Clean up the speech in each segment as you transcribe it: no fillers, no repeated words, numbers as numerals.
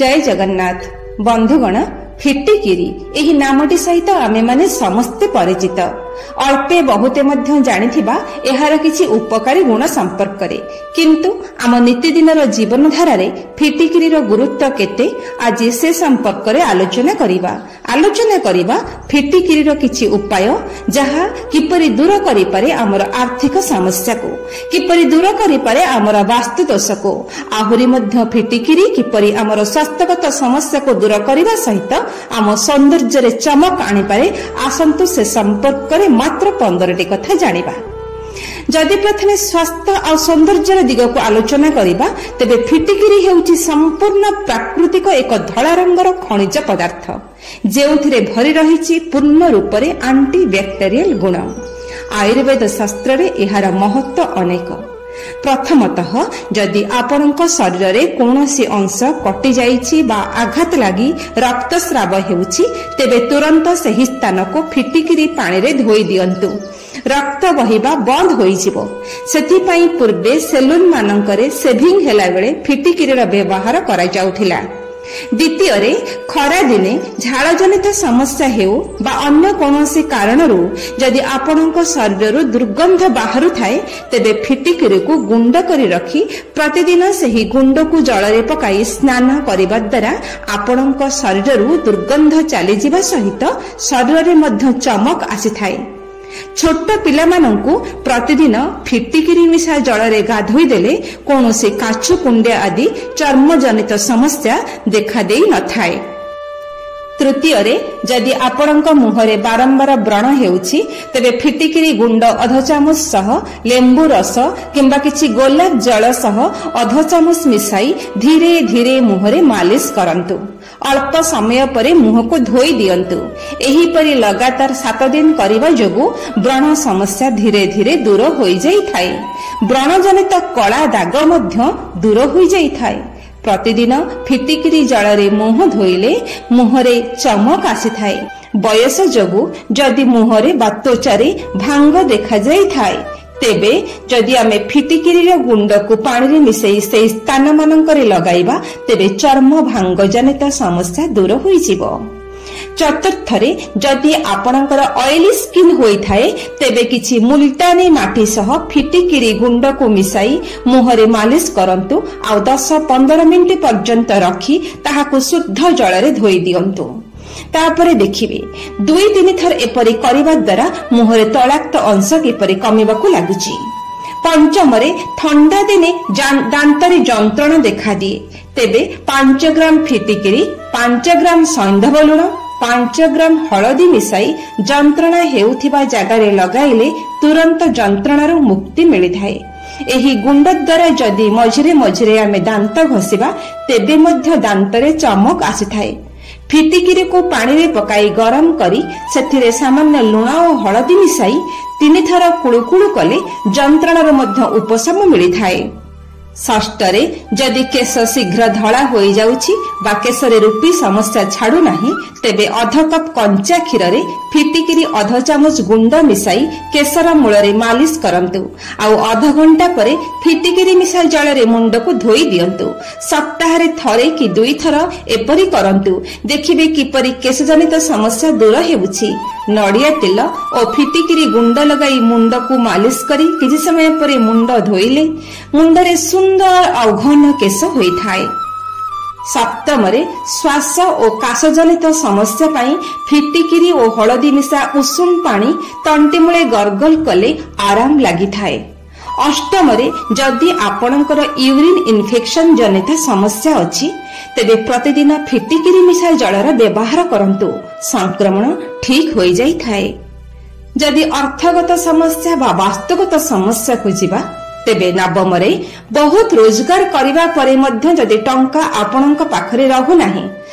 ଜୟ ଜଗନ୍ନାଥ। ବନ୍ଧୁଗଣ, ଫିଟିକିରି ଏହି ନାମଟି ସହିତ ଆମେମାନେ ସମସ୍ତେ ପରିଚିତ। ଅଳ୍ପେ ବହୁତେ ମଧ୍ୟ ଜାଣିଥିବା ଏହାର କିଛି ଉପକାରୀ ଗୁଣ ସମ୍ପର୍କରେ। କିନ୍ତୁ ଆମ ନୀତିଦିନର ଜୀବନଧାରାରେ ଫିଟିକିରିର ଗୁରୁତ୍ୱ କେତେ, ଆଜି ସେ ସମ୍ପର୍କରେ ଆଲୋଚନା କରିବା। ଆଲୋଚନା କରିବା ଫିଟିକିରିର କିଛି ଉପାୟ, ଯାହା କିପରି ଦୂର କରିପାରେ ଆମର ଆର୍ଥିକ ସମସ୍ୟାକୁ, କିପରି ଦୂର କରିପାରେ ଆମର ବାସ୍ତୁ ଦୋଷକୁ। ଆହୁରି ମଧ୍ୟ ଫିଟିକିରି କିପରି ଆମର ସ୍ୱାସ୍ଥ୍ୟଗତ ସମସ୍ୟାକୁ ଦୂର କରିବା ସହିତ ଆମ ସୌନ୍ଦର୍ଯ୍ୟରେ ଚମକ ଆଣିପାରେ, ଆସନ୍ତୁ ସେ ସମ୍ପର୍କରେ ମାତ୍ର 15ଟି କଥା ଜାଣିବା। ଯଦି ପ୍ରଥମେ ସ୍ୱାସ୍ଥ୍ୟ ଆଉ ସୌନ୍ଦର୍ଯ୍ୟର ଦିଗକୁ ଆଲୋଚନା କରିବା, ତେବେ ଫିଟିକିରି ହେଉଛି ସମ୍ପୂର୍ଣ୍ଣ ପ୍ରାକୃତିକ ଏକ ଧଳା ରଙ୍ଗର ଖଣିଜ ପଦାର୍ଥ, ଯେଉଁଥିରେ ଭରି ରହିଛି ପୂର୍ଣ୍ଣ ରୂପରେ ଆଣ୍ଟି ବ୍ୟାକ୍ଟେରିଆଲ ଗୁଣ। ଆୟୁର୍ବେଦ ଶାସ୍ତ୍ରରେ ଏହାର ମହତ୍ଵ ଅନେକ। ପ୍ରଥମତଃ, ଯଦି ଆପଣଙ୍କ ଶରୀରରେ କୌଣସି ଅଂଶ କଟିଯାଇଛି ବା ଆଘାତ ଲାଗି ରକ୍ତସ୍ରାବ ହେଉଛି, ତେବେ ତୁରନ୍ତ ସେହି ସ୍ଥାନକୁ ଫିଟିକିରି ପାଣିରେ ଧୋଇ ଦିଅନ୍ତୁ, ରକ୍ତ ବହିବା ବନ୍ଦ ହୋଇଯିବ। ସେଥିପାଇଁ ପୂର୍ବେ ସେଲୁନ ମାନଙ୍କରେ ସେଭିଂ ହେଲାବେଳେ ଫିଟିକିରିର ବ୍ୟବହାର କରାଯାଉଥିଲା। ଦ୍ୱିତୀୟରେ, ଖରାଦିନେ ଝାଳଜନିତ ସମସ୍ୟା ହେଉ ବା ଅନ୍ୟ କୌଣସି କାରଣରୁ ଯଦି ଆପଣଙ୍କ ଶରୀରରୁ ଦୁର୍ଗନ୍ଧ ବାହାରୁଥାଏ, ତେବେ ଫିଟିକିରିକୁ ଗୁଣ୍ଡ କରି ରଖି ପ୍ରତିଦିନ ସେହି ଗୁଣ୍ଡକୁ ଜଳରେ ପକାଇ ସ୍ନାନ କରିବା ଦ୍ୱାରା ଆପଣଙ୍କ ଶରୀରରୁ ଦୁର୍ଗନ୍ଧ ଚାଲିଯିବା ସହିତ ଶରୀରରେ ମଧ୍ୟ ଚମକ ଆସିଥାଏ। ଛୋଟ ପିଲାମାନଙ୍କୁ ପ୍ରତିଦିନ ଫିଟିକିରି ମିଶା ଜଳରେ ଗାଧୋଇ ଦେଲେ କୌଣସି କାଛୁ କୁଣ୍ଡିଆ ଆଦି ଚର୍ମଜନିତ ସମସ୍ୟା ଦେଖାଦେଇ ନଥାଏ। ତୃତୀୟରେ, ଯଦି ଆପଣଙ୍କ ମୁହଁରେ ବାରମ୍ବାର ବ୍ରଣ ହେଉଛି, ତେବେ ଫିଟିକିରି ଗୁଣ୍ଡ ଅଧ ଚାମଚ ସହ ଲେମ୍ବୁ ରସ କିମ୍ବା କିଛି ଗୋଲାପ ଜଳ ସହ ଅଧ ଚାମଚ ମିଶାଇ ଧୀରେ ଧୀରେ ମୁହଁରେ ମାଲିସ କରନ୍ତୁ। ଅଳ୍ପ ସମୟ ପରେ ମୁହଁକୁ ଧୋଇ ଦିଅନ୍ତୁ। ଏହିପରି ଲଗାତାର 7 ଦିନ କରିବା ଯୋଗୁଁ ବ୍ରଣ ସମସ୍ୟା ଧୀରେ ଧୀରେ ଦୂର ହୋଇଯାଇଥାଏ। ବ୍ରଣଜନିତ କଳା ଦାଗ ମଧ୍ୟ ଦୂର ହୋଇଯାଇଥାଏ। ପ୍ରତିଦିନ ଫିଟିକିରି ଜଳରେ ମୁହଁ ଧୋଇଲେ ମୁହଁରେ ଚମକ ଆସିଥାଏ। ବୟସ ଯୋଗୁଁ ଯଦି ମୁହଁରେ ବା ତ୍ୱଚାରେ ଭାଙ୍ଗ ଦେଖାଯାଇଥାଏ, ତେବେ ଯଦି ଆମେ ଫିଟିକିରିର ଗୁଣ୍ଡକୁ ପାଣିରେ ମିଶାଇ ସେହି ସ୍ଥାନମାନଙ୍କରେ ଲଗାଇବା, ତେବେ ଚର୍ମ ଭାଙ୍ଗ ଜନିତ ସମସ୍ୟା ଦୂର ହୋଇଯିବ। ଚତୁର୍ଥରେ, ଯଦି ଆପଣଙ୍କର ଅଏଲି ସ୍କିନ୍ ହୋଇଥାଏ, ତେବେ କିଛି ମୁଲତାନୀ ମାଟି ସହ ଫିଟିକିରି ଗୁଣ୍ଡକୁ ମିଶାଇ ମୁହଁରେ ମାଲିସ କରନ୍ତୁ ଆଉ 10-15 ମିନିଟ ପର୍ଯ୍ୟନ୍ତ ରଖି ତାହାକୁ ଶୁଦ୍ଧ ଜଳରେ ଧୋଇ ଦିଅନ୍ତୁ। ତାପରେ ଦେଖିବେ 2-3 ଥର ଏପରି କରିବା ଦ୍ୱାରା ମୁହଁରେ ତୈଳାକ୍ତ ଅଂଶ କିପରି କମିବାକୁ ଲାଗୁଛି। ପଞ୍ଚମରେ, ଥଣ୍ଡା ଦିନେ ଦାନ୍ତରେ ଯନ୍ତ୍ରଣା ଦେଖାଦିଏ, ତେବେ 5 ଗ୍ରାମ ଫିଟିକିରି, 5 ଗ୍ରାମ ସୈନ୍ଧବ ଲୁଣ, 5 ଗ୍ରାମ ହଳଦୀ ମିଶାଇ ଯନ୍ତ୍ରଣା ହେଉଥିବା ଜାଗାରେ ଲଗାଇଲେ ତୁରନ୍ତ ଯନ୍ତ୍ରଣାରୁ ମୁକ୍ତି ମିଳିଥାଏ। ଏହି ଗୁଣ୍ଡ ଦ୍ୱାରା ଯଦି ମଝିରେ ମଝିରେ ଆମେ ଦାନ୍ତ ଘଷିବା, ତେବେ ମଧ୍ୟ ଦାନ୍ତରେ ଚମକ ଆସିଥାଏ। ଫିଟିକିରିକୁ ପାଣିରେ ପକାଇ ଗରମ କରି ସେଥିରେ ସାମାନ୍ୟ ଲୁଣ ଓ ହଳଦୀ ମିଶାଇ 3ଥର କୁଳୁକୁଳୁ କଲେ ଯନ୍ତ୍ରଣାରୁ ମଧ୍ୟ ଉପଶମ ମିଳିଥାଏ। ଷଷ୍ଠରେ, ଯଦି କେଶ ଶୀଘ୍ର ଧଳା ହୋଇଯାଉଛି ବା କେଶରେ ରୁପି ସମସ୍ୟା ଛାଡୁନାହିଁ, ତେବେ ଅଧ କପ୍ କଞ୍ଚା କ୍ଷୀରରେ ଫିଟିକିରି ଅଧ ଚାମଚ ଗୁଣ୍ଡ ମିଶାଇ କେଶର ମୂଳରେ ମାଲିସ କରନ୍ତୁ ଆଉ ଅଧ ଘଣ୍ଟା ପରେ ଫିଟିକିରି ମିଶା ଜଳରେ ମୁଣ୍ଡକୁ ଧୋଇ ଦିଅନ୍ତୁ। ସପ୍ତାହରେ ଥରେ କି 2ଥର ଏପରି କରନ୍ତୁ, ଦେଖିବେ କିପରି କେଶଜନିତ ସମସ୍ୟା ଦୂର ହେଉଛି। ନଡ଼ିଆ ତେଲ ଓ ଫିଟିକିରି ଗୁଣ୍ଡ ଲଗାଇ ମୁଣ୍ଡକୁ ମାଲିସ କରି କିଛି ସମୟ ପରେ ମୁଣ୍ଡ ଧୋଇଲେ ମୁଣ୍ଡରେ ସୁନ୍ଦର ଆଉ ଘନ କେଶ ହୋଇଥାଏ। ସପ୍ତମରେ, ଶ୍ୱାସ ଓ କାଶଜନିତ ସମସ୍ୟା ପାଇଁ ଫିଟିକିରି ଓ ହଳଦୀ ମିଶା ଉଷୁମ ପାଣି ତଣ୍ଟିମୂଳେ ଗର୍ଗଲ କଲେ ଆରାମ ଲାଗିଥାଏ। ଅଷ୍ଟମରେ, ଯଦି ଆପଣଙ୍କର ୟୁରିନ୍ ଇନଫେକ୍ସନ ଜନିତ ସମସ୍ୟା ଅଛି, ତେବେ ପ୍ରତିଦିନ ଫିଟିକିରି ମିଶା ଜଳର ବ୍ୟବହାର କରନ୍ତୁ, ସଂକ୍ରମଣ ଠିକ୍ ହୋଇଯାଇଥାଏ। ଯଦି ଅର୍ଥଗତ ସମସ୍ୟା ବା ବାସ୍ତୁଗତ ସମସ୍ୟାକୁ ଯିବା, ତେବେ ନବମରେ, ବହୁତ ରୋଜଗାର କରିବା ପରେ ମଧ୍ୟ ଯଦି ଟଙ୍କା ଆପଣଙ୍କ ପାଖରେ ରହୁନାହିଁ,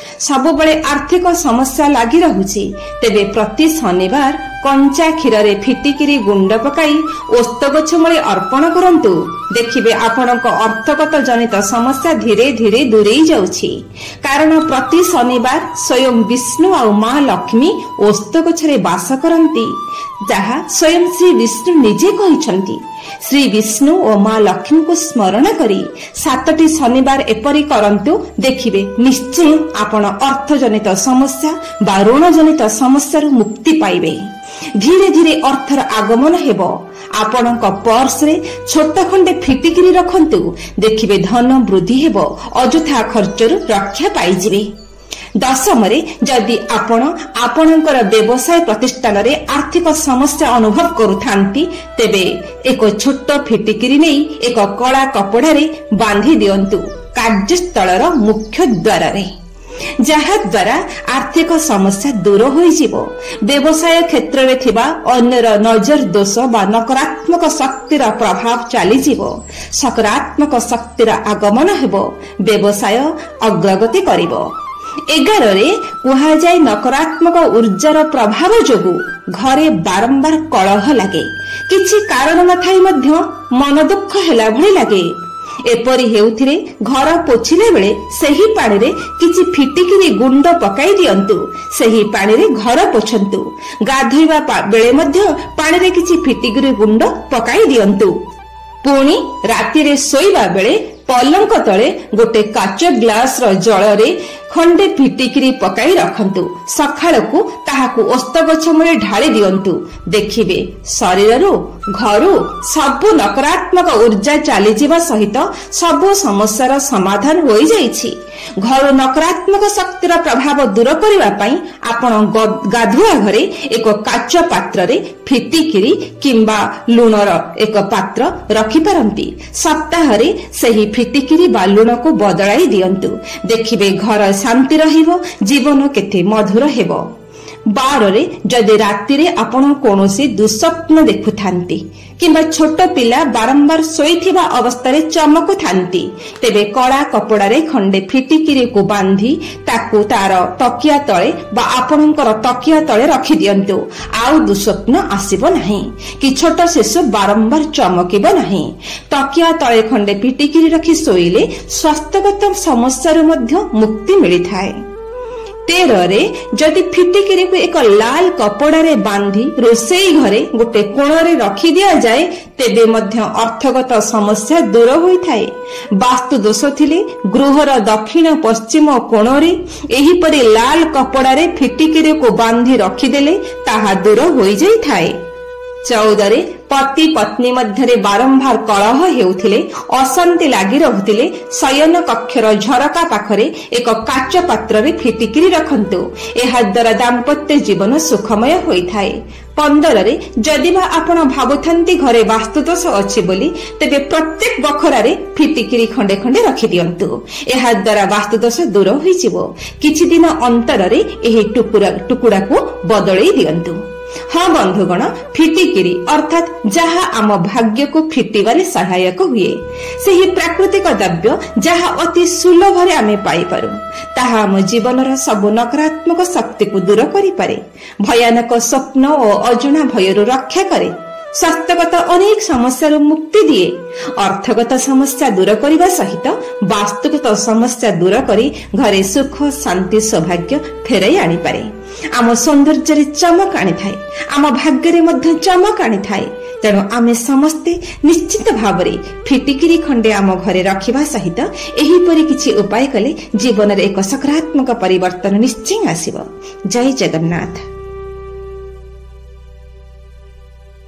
ସବୁବେଳେ ଆର୍ଥିକ ସମସ୍ୟା ଲାଗି ରହୁଛି, ତେବେ ପ୍ରତି ଶନିବାର କଞ୍ଚା କ୍ଷୀରରେ ଫିଟିକିରି ଗୁଣ୍ଡ ପକାଇ ଓସ୍ତ ଗଛ ମୂଳେ ଅର୍ପଣ କରନ୍ତୁ। ଦେଖିବେ ଆପଣଙ୍କ ଅର୍ଥଗତ ଜନିତ ସମସ୍ୟା ଧୀରେ ଧୀରେ ଦୂରେଇ ଯାଉଛି। କାରଣ ପ୍ରତି ଶନିବାର ସ୍ୱୟଂ ବିଷ୍ଣୁ ଆଉ ମା ଲକ୍ଷ୍ମୀ ଓସ୍ତ ଗଛରେ ବାସ କରନ୍ତି, ଯାହା ସ୍ୱୟଂ ଶ୍ରୀ ବିଷ୍ଣୁ ନିଜେ କହିଛନ୍ତି। ଶ୍ରୀ ବିଷ୍ଣୁ ଓ ମା ଲକ୍ଷ୍ମୀଙ୍କୁ ସ୍ମରଣ କରି 7ଟି ଶନିବାର ଏପରି କରନ୍ତୁ, ଦେଖିବେ ନିଶ୍ଚୟ ଆପଣ ଅର୍ଥଜନିତ ସମସ୍ୟା ବା ଋଣଜନିତ ସମସ୍ୟାରୁ ମୁକ୍ତି ପାଇବେ। ଧୀରେ ଧୀରେ ଅର୍ଥର ଆଗମନ ହେବ। ଆପଣଙ୍କ ପର୍ସରେ ଛୋଟ ଖଣ୍ଡେ ଫିଟିକିରି ରଖନ୍ତୁ, ଦେଖିବେ ଧନ ବୃଦ୍ଧି ହେବ, ଅଯଥା ଖର୍ଚ୍ଚରୁ ରକ୍ଷା ପାଇଯିବେ। ଦଶମରେ ଯଦି ଆପଣ ଆପଣଙ୍କର ବ୍ୟବସାୟ ପ୍ରତିଷ୍ଠାନରେ ଆର୍ଥିକ ସମସ୍ୟା ଅନୁଭବ କରୁଥାନ୍ତି, ତେବେ ଏକ ଛୋଟ ଫିଟିକିରି ନେଇ ଏକ କଳା କପଡ଼ାରେ ବାନ୍ଧି ଦିଅନ୍ତୁ କାର୍ଯ୍ୟସ୍ଥଳର ମୁଖ୍ୟ ଦ୍ୱାରରେ, ଯାହାଦ୍ୱାରା ଆର୍ଥିକ ସମସ୍ୟା ଦୂର ହୋଇଯିବ। ବ୍ୟବସାୟ କ୍ଷେତ୍ରରେ ଥିବା ଅନ୍ୟର ନଜର ଦୋଷ ବା ନକାରାତ୍ମକ ଶକ୍ତିର ପ୍ରଭାବ ଚାଲିଯିବ, ସକାରାତ୍ମକ ଶକ୍ତିର ଆଗମନ ହେବ, ବ୍ୟବସାୟ ଅଗ୍ରଗତି କରିବ। 11ରେ କୁହାଯାଏ ନକାରାତ୍ମକ ଉର୍ଜାର ପ୍ରଭାବ ଯୋଗୁଁ ଘରେ ବାରମ୍ବାର କଳହ ଲାଗେ, କିଛି କାରଣ ନଥାଇ ମଧ୍ୟ ମନ ଦୁଃଖ ହେଲା ଭଳି ଲାଗେ। ଏପରି ହେଉଥିଲେ ଘର ପୋଛିଲା ବେଳେ ସେହି ପାଣିରେ କିଛି ଫିଟିକିରି ଗୁଣ୍ଡ ପକାଇ ଦିଅନ୍ତୁ, ସେହି ପାଣିରେ ଘର ପୋଛନ୍ତୁ। ଗାଧୋଇବା ବେଳେ ମଧ୍ୟ ପାଣିରେ କିଛି ଫିଟିକିରି ଗୁଣ୍ଡ ପକାଇ ଦିଅନ୍ତୁ। ପୁଣି ରାତିରେ ଶୋଇବା ବେଳେ ପଲଙ୍କ ତଳେ ଗୋଟେ କାଚ ଗ୍ଲାସର ଜଳରେ ଖଣ୍ଡେ ଫିଟିକିରି ପକାଇ ରଖନ୍ତୁ। ସକାଳକୁ ତାହାକୁ ଓସ୍ତ ଗଛ ମୂଳେ ଢାଳି ଦିଅନ୍ତୁ। ଦେଖିବେ ଶରୀରରୁ, ଘରୁ ସବୁ ନକାରାତ୍ମକ ଉର୍ଜା ଚାଲିଯିବା ସହିତ ସବୁ ସମସ୍ୟାର ସମାଧାନ ହୋଇଯାଇଛି। ଘରୁ ନକାରାତ୍ମକ ଶକ୍ତିର ପ୍ରଭାବ ଦୂର କରିବା ପାଇଁ ଆପଣ ଗାଧୁଆ ଘରେ ଏକ କାଚ ପାତ୍ରରେ ଫିଟିକିରି କିମ୍ବା ଲୁଣର ଏକ ପାତ୍ର ରଖିପାରନ୍ତି। ସପ୍ତାହରେ ସେହି ଫିଟିକିରି ବା ଲୁଣକୁ ବଦଳାଇ ଦିଅନ୍ତୁ। ଦେଖିବେ ଘର ଶାନ୍ତି ରହିବ, ଜୀବନ କେତେ ମଧୁର ହେବ। 12ରେ ଯଦି ରାତିରେ ଆପଣ କୌଣସି ଦୁଃସ୍ୱପ୍ନ ଦେଖୁଥାନ୍ତି କିମ୍ବା ଛୋଟ ପିଲା ବାରମ୍ବାର ଶୋଇଥିବା ଅବସ୍ଥାରେ ଚମକୁଥାନ୍ତି, ତେବେ କଳା କପଡ଼ାରେ ଖଣ୍ଡେ ଫିଟିକିରିକୁ ବାନ୍ଧି ତାକୁ ତାର ତକିଆ ତଳେ ବା ଆପଣଙ୍କର ତକିଆ ତଳେ ରଖିଦିଅନ୍ତୁ। ଆଉ ଦୁଃସ୍ୱପ୍ନ ଆସିବ ନାହିଁ କି ଛୋଟ ଶିଶୁ ବାରମ୍ବାର ଚମକିବ ନାହିଁ। ତକିଆ ତଳେ ଖଣ୍ଡେ ଫିଟିକିରି ରଖି ଶୋଇଲେ ସ୍ୱାସ୍ଥ୍ୟଗତ ସମସ୍ୟାରୁ ମଧ୍ୟ ମୁକ୍ତି ମିଳିଥାଏ। 13ରେ ଯଦି ଫିଟିକିରିକୁ ଏକ ଲାଲ କପଡ଼ାରେ ବାନ୍ଧି ରୋଷେଇ ଘରେ ଗୋଟେ କୋଣରେ ରଖି ଦିଆଯାଏ, ତେବେ ମଧ୍ୟ ଅର୍ଥଗତ ସମସ୍ୟା ଦୂର ହୋଇଥାଏ। ବାସ୍ତୁ ଦୋଷ ଥିଲେ ଗୃହର ଦକ୍ଷିଣ ପଶ୍ଚିମ କୋଣରେ ଏହିପରି ଲାଲ କପଡ଼ାରେ ଫିଟିକିରିକୁ ବାନ୍ଧି ରଖିଦେଲେ ତାହା ଦୂର ହୋଇଯାଇଥାଏ। 14ରେ ପତି ପତ୍ନୀ ମଧ୍ୟରେ ବାରମ୍ବାର କଳହ ହେଉଥିଲେ, ଅଶାନ୍ତି ଲାଗି ରହୁଥିଲେ, ଶୟନ କକ୍ଷର ଝରକା ପାଖରେ ଏକ କାଚ ପାତ୍ରରେ ଫିଟିକିରି ରଖନ୍ତୁ। ଏହାଦ୍ୱାରା ଦାମ୍ପତ୍ୟ ଜୀବନ ସୁଖମୟ ହୋଇଥାଏ। 15ରେ ଯଦି ବା ଆପଣ ଭାବୁଥାନ୍ତି ଘରେ ବାସ୍ତୁଦୋଷ ଅଛି ବୋଲି, ତେବେ ପ୍ରତ୍ୟେକ ବଖରାରେ ଫିଟିକିରି ଖଣ୍ଡେ ଖଣ୍ଡେ ରଖିଦିଅନ୍ତୁ। ଏହାଦ୍ୱାରା ବାସ୍ତୁଦୋଷ ଦୂର ହୋଇଯିବ। କିଛି ଦିନ ଅନ୍ତରରେ ଏହି ଟୁକୁଡ଼ାକୁ ବଦଳେଇ ଦିଅନ୍ତୁ। ହଁ ବନ୍ଧୁଗଣ, ଫିଟିକିରି ଅର୍ଥାତ୍ ଯାହା ଆମ ଭାଗ୍ୟକୁ ଫିଟିବାରେ ସହାୟକ ହୁଏ, ସେହି ପ୍ରାକୃତିକ ଦ୍ରବ୍ୟ ଯାହା ଅତି ସୁଲଭରେ ଆମେ ପାଇପାରୁ, ତାହା ଆମ ଜୀବନର ସବୁ ନକାରାତ୍ମକ ଶକ୍ତିକୁ ଦୂର କରିପାରେ, ଭୟାନକ ସ୍ୱପ୍ନ ଓ ଅଜଣା ଭୟରୁ ରକ୍ଷା କରେ, ସ୍ୱାସ୍ଥ୍ୟଗତ ଅନେକ ସମସ୍ୟାରୁ ମୁକ୍ତି ଦିଏ, ଅର୍ଥଗତ ସମସ୍ୟା ଦୂର କରିବା ସହିତ ବାସ୍ତୁଗତ ସମସ୍ୟା ଦୂର କରି ଘରେ ସୁଖ, ଶାନ୍ତି, ସୌଭାଗ୍ୟ ଫେରାଇ ଆଣିପାରେ। ଆମ ସୌନ୍ଦର୍ଯ୍ୟରେ ଚମକ ଆଣିଥାଏ, ଆମ ଭାଗ୍ୟରେ ମଧ୍ୟ ଚମକ ଆଣିଥାଏ। ତେଣୁ ଆମେ ସମସ୍ତେ ନିଶ୍ଚିତ ଭାବରେ ଫିଟିକିରି ଖଣ୍ଡେ ଆମ ଘରେ ରଖିବା ସହିତ ଏହିପରି କିଛି ଉପାୟ କଲେ ଜୀବନରେ ଏକ ସକାରାତ୍ମକ ପରିବର୍ତ୍ତନ ନିଶ୍ଚୟ ଆସିବ। ଜୟ ଜଗନ୍ନାଥ।